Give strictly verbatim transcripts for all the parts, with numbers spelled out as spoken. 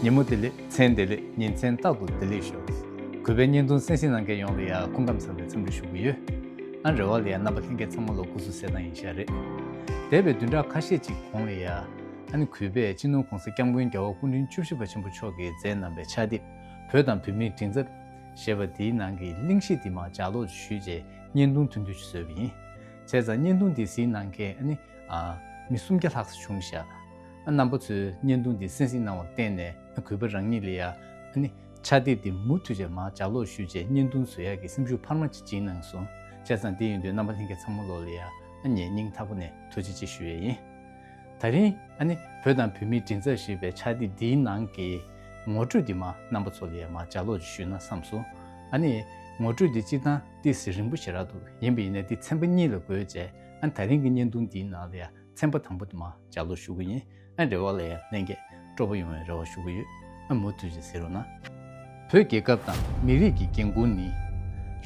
ཉིན་མོ་བདེ་ལེགས། མཚན་བདེ་ལེགས། ཉིན་མཚན་རྟག་ཏུ་བདེ་ལེགས་ཤོག། གུས་པའི་བརྙན་ཐུང་གསན་གཟིགས་གནང་མཁན་ཡོངས་ལ་ཡང་སྐུ་ཁམས་བཟང་བའི་འཚམས་འདྲི་ཞུ་གི་ཡོད། ཨ་རེ་བ་ལ་ཡང་རྣམ་པ་ལྷན་རྒྱས་ཚང་མ་ལ་སྐུ་གཟུགས་གསལ་ཐང་ཡིན་ཤག་རེད། འདས་པའི་བདུན་ཕྲག་ཁ་ཤས་ཅིག་གོང་ལ་ཡང་ཨ་ནི་གུས་པས་སྤྱི་ནོར་༸གོང་ས་༸སྐྱབས་མགོན་རྒྱལ་བ་སྐུ་ཕྲེང་བཅུ་བཞི་པ་ཆེན་པོ་མཆོག་གིས་མཛད་གནང་བའི་ཕྱག་དེབ་བོད་དང་བོད་མིའི་མགྲིན་ཚབ་ཞེས་པ་འདིའི་ནང་གི་གླེང་གཞི་འདི་མར་ལྗགས་ཀློག་ཞུས་རྗེས་བརྙན་ཐུང་ཐུང་ཐུང་ཞིག་བཟོས་པ་ཡིན། བྱས་ཙང་བརྙན་ཐུང་འདི་གཟིགས་གནང་མཁན་ཨ་ནི་ཨ་མི་སུམ་བརྒྱ་ལྷག་ཙམ་བྱུང་ཤག། ཨ་རྣམ་པ་ཚོས་བརྙན་ཐུང་འདི་གསན་གཟིགས་གནང་བར་བརྟེན་ནས་ཨ་གུས་པ་རང་ཉིད་ལ་ཡང་ཨ་ནི་ཕྱག་དེབ་འདི་མུ་མཐུད་བྱས་མར་ལྗགས་ཀློག་ཞུས་རྗེས་བརྙན་ཐུང་བཟོ་ཡག་གི་སེམས་ཤུགས་འཕར་མ་ཅིག་བྱིན་གནང་སོང་། བྱས་ཙང་དེ་ཡིན་དུས་རྣམ་པ་ལྷན་རྒྱས་ཚང་མ་ལོག་ལ་ཡང་ཨ་ངས་སྙིང་ཐག་པ་ནས་ཐུགས་རྗེ་ཆེ་ཞུ་ཡས་ཡིན། དེ་རིང་ཨ་ནི་བོད་དང་བོད་མིའི་མགྲིན་ཚབ་ཞེས་པའི་ཕྱག་དེབ་འདིའི་ནང་གི་ངོ་སྤྲོད་འདི་མར་རྣམ་པ་ཚོ་ལ་ཡང་མར་ལྗགས་ཀློག་ཅིག་ཞུས་ན་བསམ་སོང་། ཨ་ནི་ངོ་སྤྲོད་འདི་སྤྱིར་བཏང་ཏོག་ཙམ་རིང་པོ་ཞེ་དྲག་འདུག། ཡིན་པ་ཡིན་ནའི་འདི་ཚན་པ་གཉིས་ལ་བགོས་བྱས་ཨ་ནི་དེ་རིང་གི་བརྙན་ཐུང་འདིའི་ནང་ལ་ཡང་ཚན་པ་དང་པོ་དེ་མར་ལྗགས་ཀློག་ཞུ་གི་ཡིན། ཨ་རེ་བ་ལ་ཡང་ལྷན་རྒྱས་སྤྲོ་པོ་ཡོང་བའི་རེ་བ་ཞུ་གི་ཡོད། ཨ་མུ་མཐུད་ཅིག་གཟིགས་རོགས་གནང་། བོད་རྒྱལ་ཁབ་དང་མི་རིགས་ཀྱི་འགན་འཁུར་ནི།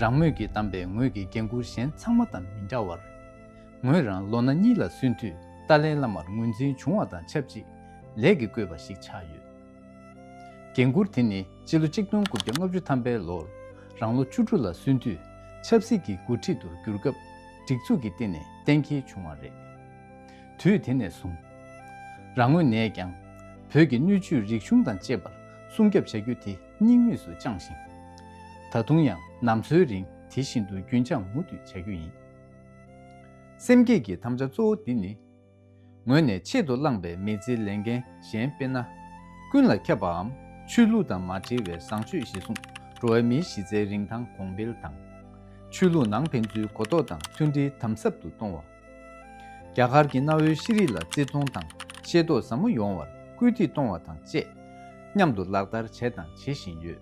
རང་མོས་ཀྱིས་བདམས་པའི་ངོས་ཀྱི་འགན་འཁུར་གཞན་ཚང་མ་དང་མི་འདྲ་བར། ངོས་རང་ལོ་ན་གཉིས་ལ་སོན་དུས་ཏཱ་ལའི་བླ་མར་ངོས་འཛིན་བྱུང་བ་དང་ཆབས་ཅིག་ལས་ཀྱིས་བསྐོས་པ་ཞིག་ཆགས་ཡོད། འགན་འཁུར་དེ་ནི་སྤྱི་ལོ་གཅིག་སྟོང་དགུ་བརྒྱ་ལྔ་བཅུ་ཐམ་པའི་ལོར་རང་ལོ་བཅུ་དྲུག་ལ་སོན་དུས་ཆབ་སྲིད་ཀྱི་འགོ་ཁྲིད་དུ་གྱུར་སྐབས་སྒྲིག་འཛུགས་ཀྱི་སྟེང་ནས་གཏན་འཁེལ་བྱུང་བ་རེད། དུས་དེ་ནས་བཟུང་། རང་ངོས་ནས་ཀྱང་བོད་ཀྱི་སྣོད་བཅུད་རིག་གཞུང་དང་བཅས་པར་སྲུང་སྐྱོབ་བྱ་རྒྱུ་དེ་སྙིང་དབུས་སུ་བཅངས་ཤིང་། ད་དུང་ཡང་ནམ་འཚོའི་རིང་དེ་བཞིན་དུ་རྒྱུན་འཁྱོངས་མུ་མཐུད་བྱ་རྒྱུ་ཡིན། སེམས་བསྐྱེད་ཀྱི་དམ་བཅའ་གཙོ་བོ་འདི་ནི། ངོས་ནས་ཆེད་དུ་བླངས་པའི་མི་ཚེའི་ལས་འགན་གཞན་དཔེར་ན། ཀུན་ལ་ཁྱབ་པའམ་ཆོས་ལུགས་དང་མ་འབྲེལ་བའི་བཟང་སྤྱོད་གཞིར་བཟུང་འགྲོ་བའི་མིའི་གཞི་རྩའི་རིན་ཐང་གོང་འཕེལ་དང་། ཆོས་ལུགས་ནང་ཕན་ཚུན་གོ་རྟོགས་དང་མཐུན་སྒྲིལ་དམ་ཟབ་ཏུ་གཏོང་བ། རྒྱ་གར་གྱི་གནའ་བོའི་ཤེས་རིག་ལ་བརྩི་མཐོང་དང་ཤེས་རྟོགས་ཟབ་མོ་ཡོང་བར་སྐུལ་འདེད་གཏོང་བ་དང་བཅས་མཉམ་དུ་ལག་བསྟར་བྱས་དང་བྱེད་བཞིན་ཡོད།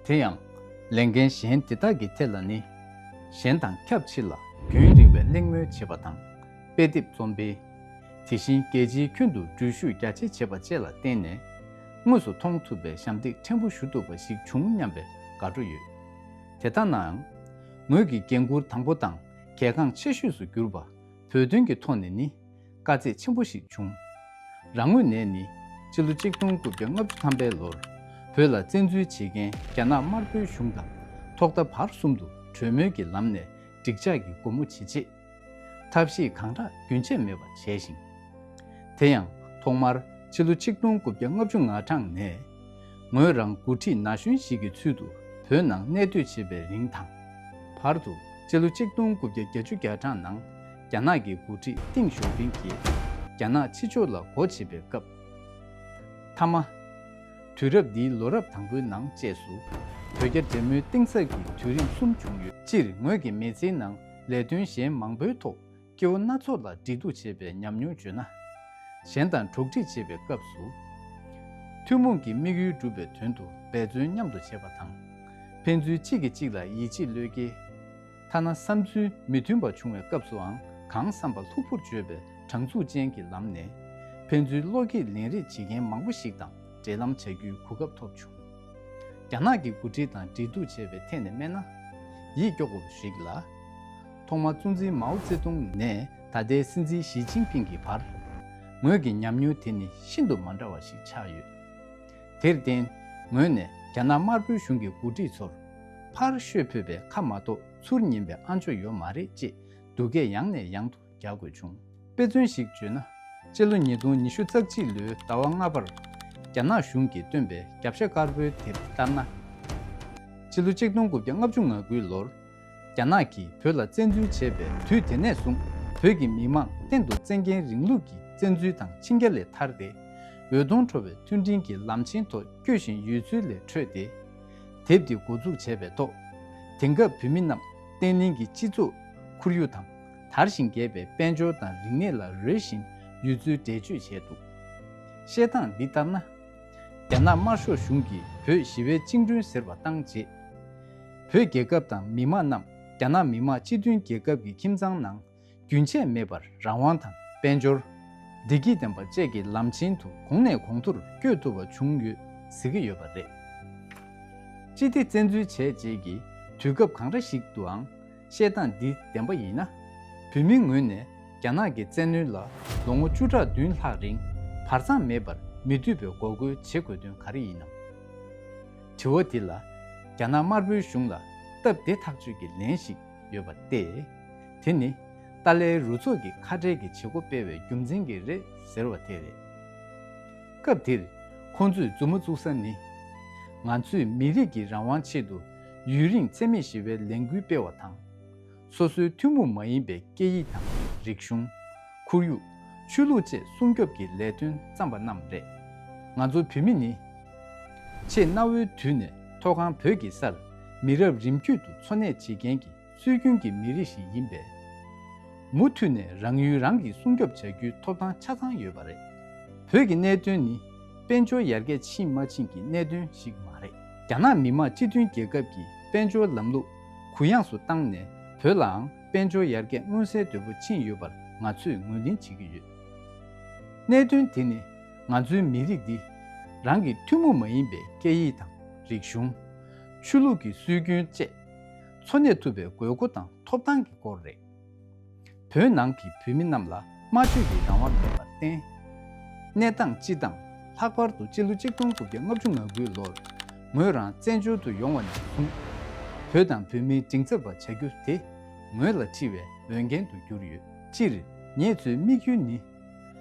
དེ་ཡང་ལས་འགན་གཞན་དེ་དག་གི་ཐད་ལ་ནི། གཞན་དང་ཁྱབ་ཆེ་ལ་རྒྱུན་རིང་བའི་གླེང་མོལ་བྱེད་པ་དང་། དཔེ་དེབ་རྩོམ་སྤེལ། དེ་བཞིན་རྒྱལ་སྤྱིའི་ཁྱོན་དུ་འགྲུལ་བཞུད་རྒྱ་ཆེ་བྱེད་པ་བཅས་ལ་བརྟེན་ནས། དངོས་སུ་མཐོང་ཐུབ་པའི་ཞབས་འདེགས་ཕྲན་བུ་ཞུ་ཐུབ་པ་ཞིག་བྱུང་སྙམ་པའི་དགའ་སྤྲོ་ཡོད། དེ་ལྟ་ནའང་། ངོས་ཀྱི་འགན་འཁུར་དང་པོ་དང་གལ་འགངས་ཆེ་ཤོས་སུ་གྱུར་པ། བོད་དོན་གྱི་ཐོག་ནས་ནི། དཀའ་ཚེགས་ཆེན་པོ་ཞིག་བྱུང་། རང་ངོས་ནས་ནི། སྤྱི་ལོ་གཅིག་སྟོང་དགུ་བརྒྱ་ལྔ་བཅུ་ཐམ་པའི་ལོར། བོད་ལ་བཙན་འཛུལ་བྱེད་མཁན་རྒྱ་ནག་དམར་པོའི་གཞུང་དང་ཐོག་མཐའ་བར་གསུམ་དུ་གྲོས་མོལ་གྱི་ལམ་ནས་འགྲིག་འཇགས་ཀྱི་སྒོ་མོ་འབྱེད་ཆེད། ཐབས་ཤེས་གང་དྲག་རྒྱུན་ཆད་མེད་པར་བྱས་ཤིང་། དེ་ཡང་ཐོག་མར་ཕྱི་ལོ་ཆིག་སྟོང་དགུ་བརྒྱ་ལྔ་བཅུ་ང་གྲངས་ནས། ངོས་རང་འགོ་ཁྲིད་ན་གཞོན་ཞིག་གི་ཚུལ་དུ་བོད་ནང་གནས་སྡོད་བྱེད་པའི་རིང་དང་། བར་དུ་ཕྱི་ལོ་ཆིག་སྟོང་དགུ་བརྒྱ་བརྒྱད་ཅུ་གྱ་གྲངས་ནང་རྒྱ་ནག་གི་འགོ་ཁྲིད་ཏེང་ཞའོ་ཕིང་གིས་རྒྱ་ནག་ཕྱི་ཕྱོགས་ལ་སྒོ་ཕྱེ་བའི་སྐབས། མཐའ་མ། དུས་རབས་འདིའི་ལོ་རབས་དང་པོའི་ནང་བཅས་སུ། བོད་རྒྱ་འབྲེལ་མོལ་གཏིང་ཟབ་ཀྱི་དུས་རིམ་གསུམ་བྱུང་ཡོད། སྤྱིར་ངོས་ཀྱི་མི་ཚེའི་ནང་ལས་དོན་གཞན་མང་པོའི་ཐོག་སྐྱེ་བོ་སྣ་ཚོགས་ལ་འབྲེལ་གཏུག་བྱེད་པའི་ཉམས་མྱོང་བརྗོད་ན། གཞན་དང་གྲོགས་འདྲིས་བྱེད་པའི་སྐབས་སུ། ཐུན་མོང་གི་དམིགས་ཡུལ་སྒྲུབ་པའི་དོན་དུ་འབད་བརྩོན་མཉམ་དུ་བྱེད་པ་དང་། ཕན་ཚུན་གཅིག་གིས་གཅིག་ལ་ཡིད་ཆེས་བློས་འགེལ། ཐ་ན་བསམ་ཚུལ་མི་མཐུན་པ་བྱུང་བའི་སྐབས་སུའང་གང་བསམ་པ་ལྷུག་པོར་བརྗོད་པའི་དྲང་ཚུགས་ཅན་གྱི་ལམ་ནས། ཕན་ཚུན་བློ་སྐྱེད་ལེན་རེས་བྱེད་མཁན་མང་པོ་ཞིག་དང་འབྲེལ་ལམ་བྱ་རྒྱུའི་གོ་སྐབས་ཐོབ་བྱུང་། རྒྱ་ནག་གི་འགོ་ཁྲིད་དང་འབྲེལ་གཏུག་བྱས་པའི་ཐད་ནས་སྨྲས་ན། ཡིད་སྐྱོ་དགོས་པ་ཞིག་ལ། ཐོག་མར་གཙོ་འཛིན་མའོ་ཙེ་ཏུང་ནས་ད་ལྟའི་སྲིད་འཛིན་ཞི་ཅིན་ཕིང་གི་བར། ངོས་ཀྱི་ཉམས་མྱོང་དེ་ནི་ཤིན་ཏུ་མ་འདྲ་བ་ཞིག་ཆགས་ཡོད། དེར་བརྟེན། ངོས་ནས་རྒྱ་ནག་དམར་པོའི་གཞུང་གི་འགོ་ཁྲིད་ཚོར་ཕར་ཤོད་ཕོད་པའི་ཁ་མ་གཏོགས་ཚུར་ཉན་པའི་ཨ་མཆོག་ཡོད་མ་རེད་ཅེས་སྡུག་སྐད་ཡང་ནས་ཡང་དུ་རྒྱག་དགོས་བྱུང་། དཔེ་མཚོན་ཞིག་བརྗོད་ན། སྤྱི་ལོ་ཉིས་སྟོང་ཉི་ཤུ་རྩ་གཅིག་ལོའི་ཟླ་བ་ལྔ་པར། རྒྱ་ནག་གཞུང་གིས་བཏོན་པའི་རྒྱབ་ཤ་དཀར་པོའི་དེབ་ལྟར་ན། སྤྱི་ལོ་ཆིག་སྟོང་དགུ་བརྒྱ་ལྔ་བཅུ་ང་དགུའི་ལོར། རྒྱ་ནག་གིས་བོད་ལ་བཙན་འཛུལ་བྱས་པའི་དུས་དེ་ནས་བཟུང་བོད་ཀྱི་མི་མང་གཏན་དུ་བཙན་རྒྱལ་རིང་ལུགས་ཀྱི་བཙན་འཛུལ་དང་འཆིང་རྒྱ་ལས་ཐར་ཏེ། འོད་སྟོང་འཕྲོ་བའི་མཐུན་སྒྲིལ་གྱི་ལམ་ཆེན་ཐོག་སྐྱོད་བཞིན་ཡོད་ཚུལ་ལས་འཕྲོས་ཏེ། དེབ་འདི་འགོ་འཛུགས་བྱས་པའི་ཐོག་དེང་སྐབས་བོད་མི་རྣམས་བརྟན་ལྷིང་གི་སྤྱི་ཚོགས་ཁོར་ཡུག་དང་། དར་ཞིང་རྒྱས་པའི་དཔལ་འབྱོར་དང་རིག་གནས་ལ་རོལ་བཞིན་ཡོད་ཚུལ་འགྲེལ་བརྗོད་བྱས་འདུག། བཤད་སྟངས་འདི་ལྟར་ན། རྒྱ་ནག་དམར་ཤོག་གཞུང་གིས་བོད་ཞི་བའི་བཅིངས་འགྲོལ་ཟེར་བ་བཏང་རྗེས། བོད་རྒྱལ་ཁབ་དང་མི་དམངས་རྣམས་རྒྱ་ནག་མི་དམངས་སྤྱི་མཐུན་རྒྱལ་ཁབ་ཀྱི་ཁྱིམ་ཚང་ནང་རྒྱུན་ཆད་མེད་པར་རང་དབང་དང་དཔལ་འབྱོར། བདེ་སྐྱིད་ལྡན་པ་བཅས་ཀྱི་ལམ་ཆེན་དུ་གོང་ནས་གོང་མཐོར་བསྐྱོད་ཐུབ་པ་བྱུང་ཡོད་ཟེར་གྱི་ཡོད་པ་རེད། སྤྱི་བདེ་བཙན་འཛུལ་བྱས་རྗེས་ཀྱི་དུས་སྐབས་གང་འདྲ་ཞིག་ཏུའང་། བཤད་སྟངས་འདི་བདེན་པ་ཡིན་ན། བོད་མིའི་ངོས་ནས་རྒྱ་ནག་གི་བཙན་གནོན་ལ་ལོ་ངོ་བཅུ་ཕྲག་བདུན་ལྷག་རིང་བར་མཚམས་མེད་པར་ མི་འདོད་པའི་འགོག་རྒོལ་བྱེད་དགོས་དོན་ག་རེ་ཡིན་ནམ། དྲི་བ་འདི་ལ་རྒྱ་ནག་དམར་པོའི་གཞུང་ལ་སྟབས་བདེ་ཐག་ཆོད་ཀྱི་ལན་ཞིག་ཡོད་པ་སྟེ། དེ་ནི་ཏཱ་ལའི་རུ་ཚོགས་ཀྱི་ཁ་བྲལ་གྱི་བྱེད་སྒོ་སྤེལ་བའི་རྒྱུ་མཚན་གྱིས་རེད་ཟེར་བ་དེ་རེད། སྐབས་དེར་ཁོང་ཚོས་མཛུབ་མོ་བཙུགས་ས་ནི། ང་ཚོས་མི་རིགས་ཀྱི་རང་དབང་ཆེད་དུ་ཡུན་རིང་འཚེ་མེད་ཞི་བའི་ལས་འགུལ་སྤེལ་བ་དང་། སོ་སོའི་ཐུན་མོང་མ་ཡིན་པའི་སྐད་ཡིག་དང་རིག་གཞུང་། ཁོར་ཡུག་ཆོས་ལུགས་བཅས་སྲུང་སྐྱོབ་ཀྱི་ལས་དོན་བརྩམས་པ་རྣམས་རེད། ང་ཚོ་བོད་མི་ནི། ཆེས་གནའ་བོའི་དུས་ནས་མཐོ་སྒང་བོད་ཀྱི་སར་མི་རབས་རིམ་བརྒྱུད་དུ་འཚོ་གནས་བྱེད་མཁན་གྱི་སྲོལ་རྒྱུན་གྱི་མི་རིགས་ཤིག་ཡིན་པས། མུ་མཐུད་ནས་རང་ཡུལ་རང་གིས་སྲུང་སྐྱོབ་བྱ་རྒྱུའི་ཐོབ་ཐང་ཆ་ཚང་ཡོད་པ་རེད། བོད་ཀྱི་གནད་དོན་ནི་དཔལ་འབྱོར་ཡར་རྒྱས་ཕྱིན་མ་ཕྱིན་གྱི་གནད་དོན་ཞིག་མ་རེད། རྒྱ་ནག་མི་དམངས་སྤྱི་མཐུན་རྒྱལ་ཁབ་ཀྱི་དཔལ་འབྱོར་ལམ་ལུགས་གུ་ཡངས་སུ་བཏང་ནས། བོད་ལའང་དཔལ་འབྱོར་ཡར་རྒྱས་མངོན་གསལ་དོད་པོ་ཕྱིན་ཡོད་པར་ང་ཚོས་ངོས་ལེན་བྱེད་ཀྱི་ཡོད། གནད་དོན་དེ་ནི་ང་ཚོའི་མི་རིགས་འདི་རང་གི་ཐུན་མོང་མ་ཡིན་པའི་སྐད་ཡིག་དང་རིག་གཞུང་། ཆོས་ལུགས་ཀྱི་སྲོལ་རྒྱུན་བཅས་འཚོ་གནས་ཐུབ་པའི་དགོས་མཁོ་དང་ཐོབ་ཐང་གི་སྐོར་རེད། བོད་ནང་གི་བོད་མི་རྣམས་ལ་སྨྲ་བརྗོད་ཀྱི་རང་དབང་མེད་པར་བརྟེན། གནས་སྟངས་སྤྱི་དང་། ལྷག་པར་དུ་སྤྱི་ལོ་གཅིག་སྟོང་དགུ་བརྒྱ་ལྔ་བཅུ་ང་དགུའི་ལོར་ངོས་རང་བཙན་བྱོལ་དུ་ཡོང་བ་ནས་བཟུང་། བོད་དང་བོད་མིའི་མགྲིན་ཚབ་པ་བྱ་རྒྱུ་དེ་ངོས་ལ་འཁྲི་བའི་འོས་འགན་དུ་གྱུར་ཡོད། སྤྱིར་ངེད་ཚོའི་དམིགས་ཡུལ་ནི།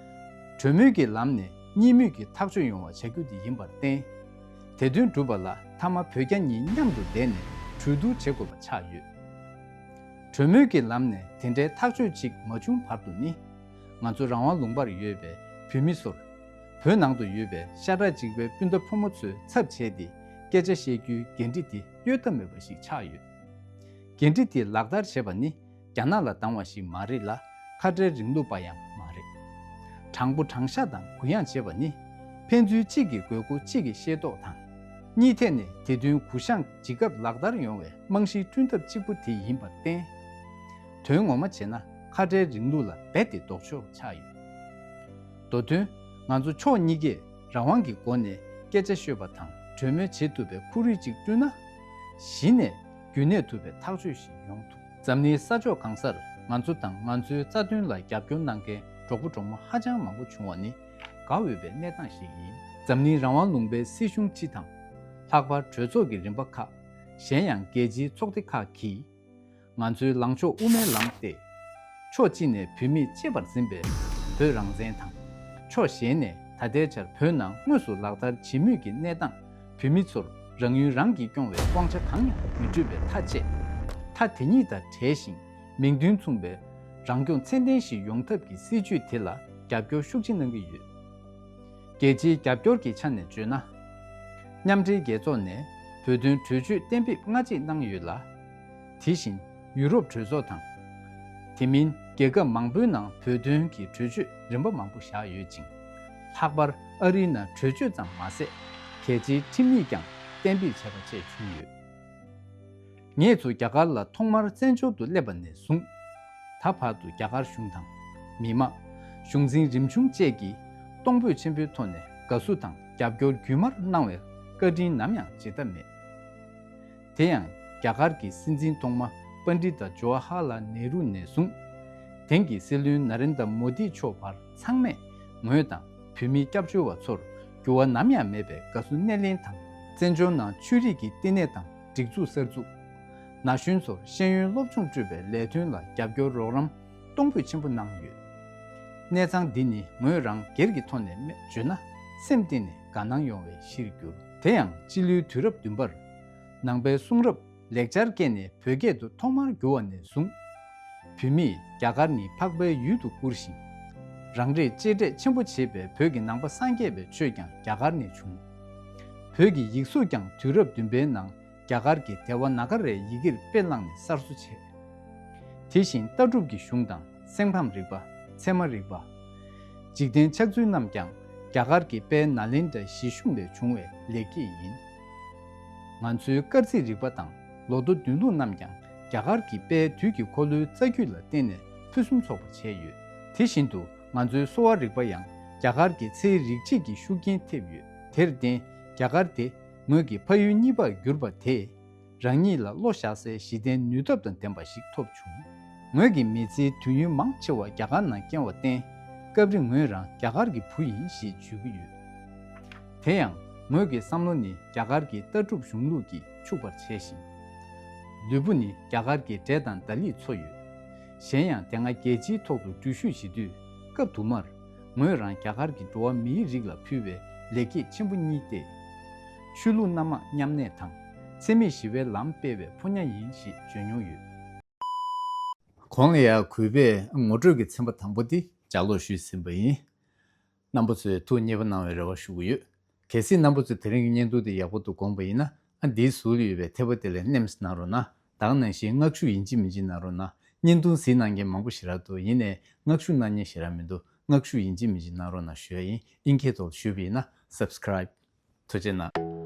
གྲོས་མོལ་གྱི་ལམ་ནས་གཉིས་མོས་ཀྱི་ཐག་གཅོད་ཡོང་བ་བྱ་རྒྱུ་དེ་ཡིན་པར་བརྟེན། དེ་དོན་སྒྲུབ་པ་ལ་མཐའ་མ་བོད་རྒྱ་གཉིས་མཉམ་དུ་བསྡད་ནས་གྲོས་བསྡུར་བྱེད་དགོས་པ་ཆགས་ཡོད། གྲོས་མོལ་གྱི་ལམ་ནས་དེ་འདྲའི་ཐག་གཅོད་ཅིག་མ་བྱུང་བར་དུ་ནི། ང་ཚོ་རང་དབང་ལུང་པར་ཡོད་པའི་བོད་མི་ཚོར། བོད་ནང་དུ་ཡོད་པའི་ཤ་ཁྲག་གཅིག་པའི་སྤུན་ཟླ་ཕོ་མོ་ཚོའི་ཚབ་བྱས་ཏེ་སྐད་ཆ་བཤད་རྒྱུའི་འགན་འཁྲི་དེ་གཡོལ་ཐབས་མེད་པ་ཞིག་ཆགས་ཡོད། འགན་འཁྲི་དེ་ལག་བསྟར་བྱེད་པ་ནི། རྒྱ་ནག་ལ་སྡང་བ་ཞིག་མ་རེད་ལ། ཁ་བྲལ་རིང་ལུགས་པ་ཡང་མ་རེད། དྲང་པོ་དྲང་བཞག་དང་གུ་ཡངས་བྱེད་པ་ནི། ཕན་ཚུན་གཅིག་གི་དགོས་མཁོ་གཅིག་གིས་ཤེས་རྟོགས་དང་། གཉིས་ཐད་ནས་དེ་དོན་གུ་བཤངས་ཇི་སྐབས་ལག་བསྟར་ཡོང་བའི་རྨང་གཞི་བསྐྲུན་ཐབས་གཅིག་པུ་དེ་ཡིན་པར་བརྟེན། དོན་ངོ་མ་བྱས་ན་ཁ་བྲལ་རིང་ལུགས་ལ་རྦད་དེ་ལྡོག་ཕྱོགས་ཆགས་ཡོད། མདོ་དོན། ང་ཚོ་ཕྱོགས་གཉིས་ཀས་རང་དབང་གི་སྒོ་ནས་སྐད་ཆ་ཤོད་པ་དང་གྲོས་མོལ་བྱེད་ཐུབ་པའི་ཁོར་ཡུག་ཅིག་བསྐྲུན་ན། གཞི་ནས་རྒྱུན་གནས་ཐུབ་པའི་ཐག་གཅོད་ཞིག་ཡོང་ཐུབ། འཛམ་གླིང་ས་ཕྱོགས་གང་སར་ང་ཚོ་དང་ང་ཚོའི་རྩ་དོན་ལ་རྒྱབ་སྐྱོར་གནང་མཁན་གྲོགས་པོ་གྲོགས་མོ་ཧ་ཅང་མང་པོ་བྱུང་བ་ནི་དགའ་འོས་པའི་གནས་སྟངས་ཤིག་ཡིན། འཛམ་གླིང་རང་དབང་ལུང་པའི་སྲིད་གཞུང་སྤྱི་དང་། ལྷག་པར་གྲོས་ཚོགས་ཀྱི་རིམ་པ་ཁག་གཞན་ཡང་རྒྱལ་སྤྱིའི་ཚོགས་སྡེ་ཁག་གིས། ང་ཚོའི་ལངས་ཕྱོགས་དབུ་མའི་ལམ་སྟེ། ཕྱོགས་གཅིག་ནས་བོད་མིས་གཅེས་པར་འཛིན་པའི་བོད་རང་བཙན་དང་། ཕྱོགས་གཞན་ནས་ད་ལྟའི་ཆར་བོད་ནང་དངོས་སུ་ལག་བསྟར་བྱེད་མུས་ཀྱི་གནས་སྟངས། བོད་མི་ཚོར་རང་ཡུལ་རང་གིས་སྐྱོང་བའི་དབང་ཆ་གང་ཡང་མི་སྤྲོད་པའི་མཐའ་བཅད། མཐའ་དེ་གཉིས་དང་བྲལ་ཞིང་མིང་དོན་མཚུངས་པའི་རང་སྐྱོང་ཚད་ལྡན་ཞིག་ཡོང་ཐབས་ཀྱི་སྲིད་བྱུས་དེ་ལ་རྒྱབ་སྐྱོར་ཤུགས་ཆེ་གནང་གི་ཡོད། རྒྱལ་སྤྱིའི་རྒྱབ་སྐྱོར་གྱི་ཆ་ནས་བརྗོད་ན། མཉམ་འབྲེལ་རྒྱལ་ཚོགས་ནས་བོད་དོན་གྲོས་ཆོད་གཏན་འབེབས་སྔ་རྗེས་གནང་ཡོད་ལ། དེ་བཞིན་ཡུ་རོབ་གྲོས་ཚོགས་དང་། དེ་མིན་རྒྱལ་ཁབ་མང་པོའི་ནང་བོད་དོན་གྱི་གྲོས་ཆོད་རིམ་པ་མང་པོ་བཞག་ཡོད་ཅིང་། ལྷག་པར་ཨ་རིའི་ནང་གྲོས་ཆོད་ཙམ་མ་ཟད། གལ་ཆེའི་ཁྲིམས་ཡིག་ཀྱང་གཏན་འབེབས་བྱས་པ་བཅས་བྱུང་ཡོད། ངེད་ཚོ་རྒྱ་གར་ལ་ཐོག་མར་བཙན་བྱོལ་དུ་སླེབས་པ་ནས་བཟུང་། ད་བར་དུ་རྒྱ་གར་གཞུང་དང་། མི་དམངས། གཞུང་འཛིན་རིམ་བྱུང་བཅས་ཀྱིས་གཏོང་ཕོད་ཆེན་པོའི་ཐོག་ནས་དགའ་བསུ་དང་རྒྱབ་སྐྱོར་རྒྱུན་མར་གནང་བའི་བཀའ་དྲིན་ནམ་ཡང་བརྗེད་ཐབས་མེད། དེ་ཡང་རྒྱ་གར་གྱི་སྲིད་འཛིན་ཐོག་མ་པཎྜི་ཏ་ཇོ་ཧ་ལ་ནེ་རུ་ནས་བཟུང་། དེང་གི་སྲིད་བློན་ན་རེན་དྲ་མོ་དི་མཆོག་བར་ཚང་མས་ངོས་དང་བོད་མི་སྐྱབས་བཅོལ་བ་ཚོར་འགྱུར་བ་ནམ་ཡང་མེད་པའི་དགའ་བསུ་སྣེ་ལེན་དང་། བཙན་བྱོལ་ནང་ཆོས་རིག་གི་བསྟི་གནས་དང་སྒྲིག་འཛུགས་གསར་འཛུགས། ན་གཞོན་ཚོར་ཤེས་ཡོན་སློབ་སྦྱོང་སྤྲོད་པའི་ལས་དོན་ལ་རྒྱབ་སྐྱོར་རོགས་རམ་གཏོང་ཕོད་ཆེན་པོ་གནང་ཡོད། གནས་ཚང་འདི་ནི་ངོས་རང་སྒེར་གྱི་ཐོག་ནས་བརྗོད་ན་སེམས་གཏིང་ནས་དགའ་སྣང་ཡོང་བའི་གཞིར་གྱུར། དེ་ཡང་སྤྱི་ལོའི་དུས་རབས་བདུན་པར་ནང་པའི་གསུང་རབ་ལེགས་སྦྱར་སྐད་ནས་བོད་སྐད་དུ་ཐོག་མར་བསྒྱུར་བ་ནས་བཟུང་། བོད་མིས་རྒྱ་གར་ནི་འཕགས་པའི་ཡུལ་དུ་བཀུར་ཞིང་། རང་རེས་གཅེས་སྤྲས་ཆེན་པོ་བྱེད་པའི་བོད་ཀྱི་ནང་པ་སངས་རྒྱས་པའི་ཆོས་ཀྱང་རྒྱ་གར་ནས་བྱུང་། བོད་ཀྱི་ཡིག་གཟུགས་ཀྱང་དུས་རབས་བདུན་པའི་ནང་རྒྱ་གར་གྱི་དེ་ཝ་ན་ག་རའི་ཡི་གེར་དཔེ་བླངས་ནས་གསར་བཟོ་བྱས། དེ་བཞིན་ལྟ་གྲུབ་ཀྱི་གཞུང་དང་སེམས་ཁམས་རིག་པ། ཚད་མ་རིག་པ། འཇིག་རྟེན་ཆགས་ཚུལ་རྣམས་ཀྱང་རྒྱ་གར་གྱི་དཔལ་ནཱ་ལེནྡྲ་བཞི་གཞུང་ལས་བྱུང་བའི་ལེགས་སྐྱེས་ཡིན། ང་ཚོའི་སྐར་རྩིས་རིག་པ་དང་ལོ་ཐོ་འདོན་ལུགས་རྣམས་ཀྱང་རྒྱ་གར་གྱི་དཔལ་དུས་ཀྱི་འཁོར་ལོའི་རྩ་རྒྱུད་ལ་བརྟེན་ནས་ཕུན་སུམ་ཚོགས་པར་བྱས་ཡོད། དེ་བཞིན་དུ་ང་ཚོའི་གསོ་བ་རིག་པ་ཡང་རྒྱ་གར་གྱི་ཚེའི་རིག་བྱེད་ཀྱི་ཤུགས་རྐྱེན་ཐེབས་ཡོད། དེར་བརྟེན་རྒྱ་གར་དེ་ངོས་ཀྱི་ཕ་ཡུལ་གཉིས་པར་གྱུར་པ་དེས། རང་ཉིད་ལ་བློ་བཞག་སའི་གཞི་རྟེན་ནུས་སྟོབས་དང་ལྡན་པ་ཞིག་ཐོབ་བྱུང་། ངོས་ཀྱི་མི་ཚེའི་དུས་ཡུན་མང་ཆེ་བ་རྒྱ་གར་ནང་བསྐྱལ་བར་བརྟེན། སྐབས་རེ་ངོས་རང་རྒྱ་གར་གྱི་བུ་ཡིན་ཞེས་བརྗོད་ཀྱི་ཡོད། དེ་ཡང་ངོས་ཀྱི་བསམ་བློ་ནི་རྒྱ་གར་གྱི་ལྟ་གྲུབ་གཞུང་ལུགས་ཀྱིས་ཕྱུག་པར་བྱས་ཤིང་། ལུས་པོ་ནི་རྒྱ་གར་གྱི་འབྲས་དང་ད་ལིས་འཚོ་ཡོད། གཞན་ཡང་དེ་སྔ་རྒྱལ་སྤྱིའི་ཐོག་ཏུ་འགྲུལ་བཞུད་བྱེད་དུས་སྐབས་དུ་མར་ངོས་རང་རྒྱ་གར་གྱི་འགྲོ་བ་མིའི་རིགས་ལ་ཕུལ་བའི་ལེགས་སྐྱེས་ཆེན་པོ་གཉིས་ཏེ། ཆོས་ལུགས་སྣ་མང་མཉམ་གནས་དང་འཚེ་མེད་ཞི་བའི་ལམ་སྤེལ་བའི་ཕོ་ཉ་ཡིན་ཞེས་བརྗོད་མྱོང་ཡོད། གོང་ལ་ཡང་གུས་པས་ངོ་སྤྲོད་ཀྱི་ཚན་པ་དང་པོ་འདི་ལྗགས་ཀློག་ཞུས་ཟིན་པ་ཡིན། རྣམ་པ་ཚོས་ཐུགས་མཉེས་པོ་གནང་བའི་རེ་བ་ཞུ་གི་ཡོད། གལ་སྲིད་རྣམ་པ་ཚོས་དེ་རིང་གི་བརྙན་ཐུང་འདི་ཡག་པོ་འདུག་དགོངས་པ་ཡིན་ན། ཨ་འདིའི་ཟུར་ལ་ཡོད་པའི་ཐེབས་པ་དེ་ལ་ནེམས་གནང་རོགས་གནང་། ད་ག་ནང་བཞིན་མངགས་ཞུ་ཡིན་གཅིག་མིན་གཅིག་གནང་རོགས་གནང་། བརྙན་ཐུང་གཟིགས་གནང་མཁན་མང་པོ་ཞེ་དྲག་འདུག་ཡིན་ནའི་མངགས་ཞུ་གནང་མཁན་ཞེ་དྲག་མི་འདུག་མངགས་ཞུ་ཡིན་གཅིག་མིན་གཅིག་གནང་རོགས་གནང་ཞུ་ཡ་ཡིན། ཨིན་སྐད་ཐོག་ལ་ཞུས་པ་ཡིན་ན་subscribe། ཐུགས་རྗེ་གནང་།